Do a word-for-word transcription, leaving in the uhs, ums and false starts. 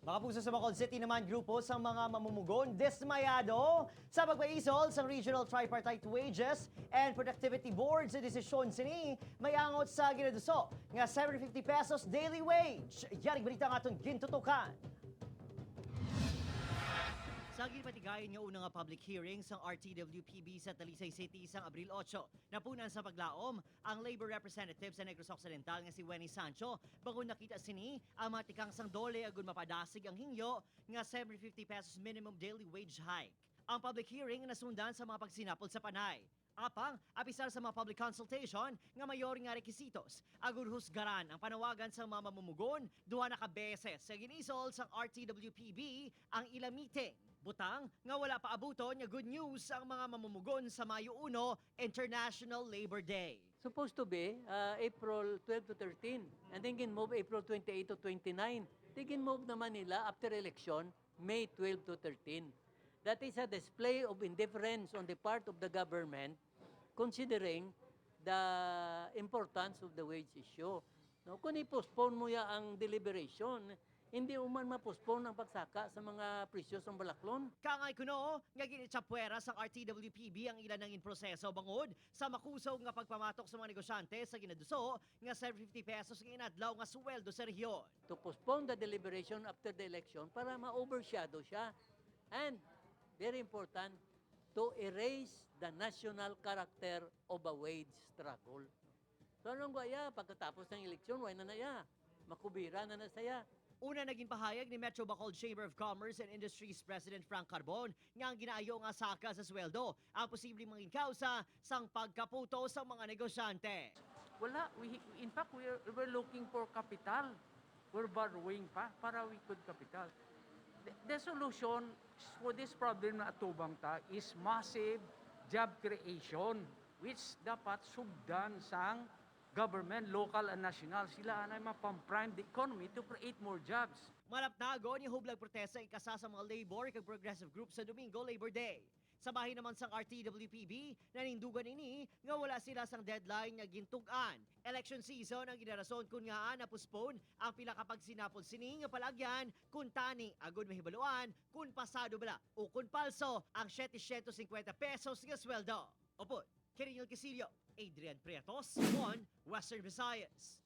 Mga puso, sa Bacolod City naman, grupo sang mga mamumugon dismayado sa pagpaisol sang Regional Tripartite Wages and Productivity Board sa desisyon sini may angot sa ginaduso nga seven fifty pesos daily wage. Yaring balita ang aton gintutukan. Sa ginpatigayon nga una nga public hearing sang R T W P B sa Talisay City sang Abril otso, napunan sa paglaom ang labor representative sa Negros Occidental nga si Wenny Sancho, bangod nakita sini ang mga tikang sang DOLE agud mapadasig ang hingyo nga seven fifty pesos minimum daily wage hike. Ang public hearing nasundan sa mga pagsinapol sa panay. Apang, apisar sa mga public consultation nga mayor nga requisitos, agud husgaran ang panawagan sang mga mamumugon, duha na ka beses sa ginisol sang R T W P B ang ila meeting. Butang nga wala pa abuton nga good news ang mga mamumugon sa Mayo uno, International Labor Day. Supposed to be uh, April twelve to thirteen, and then gin-move April twenty-eight to twenty-nine. Then gin-move naman nila after election, May twelve to thirteen. That is a display of indifference on the part of the government, considering the importance of the wage issue. No, kung i-postpone mo ya ang deliberation, hindi man ma-postpone ang pagsaka sa mga presyo sang balaklon. Kaangay kuno nga gin-echapwera sang R T W P B ang ila nangin proseso bangod sa makusog nga pagpamatok sa mga negosyante sa ginaduso nga seven fifty pesos nga inadlaw nga suweldo sa rehiyon. To postpone the deliberation after the election para ma-overshadow siya. And, very important, to erase the national character of a wage struggle. So, anong gwaya? Pagkatapos ng eleksyon, wala na na iya. Makubira na na saya. Una, naging pahayag ni Metro Bacolod Chamber of Commerce and Industries President Frank Carbon nga ang ginaayo nga saka sa sweldo ang posibleng mangin kausa sang pagkaputo sa mga negosyante. Wala. We, in fact, we're, we're looking for capital. We're borrowing pa para we could capital. The, the solution for this problem na atubang ta is massive job creation, which dapat sugdan sang government, local and national. Sila anay mapamprime the economy to create more jobs. Malaptagon nga hublag protesta ang ikasa sa mga labor kag progressive groups sa Domingo, Labor Day. Sa bahin naman sang R T W P B, nanindugan ini nga wala sila sang deadline nga gintug-an. Election season ang ginarason kon ngaa na-postpone ang pila ka pagsinapol sini nga palaagyan, kuntani agud mahibaluan kon pasado bala o kon palso ang siyete siyento singkwenta pesos nga sweldo. Upod kay Reniel Casillo, Adrian Prietos, One Western Visayas.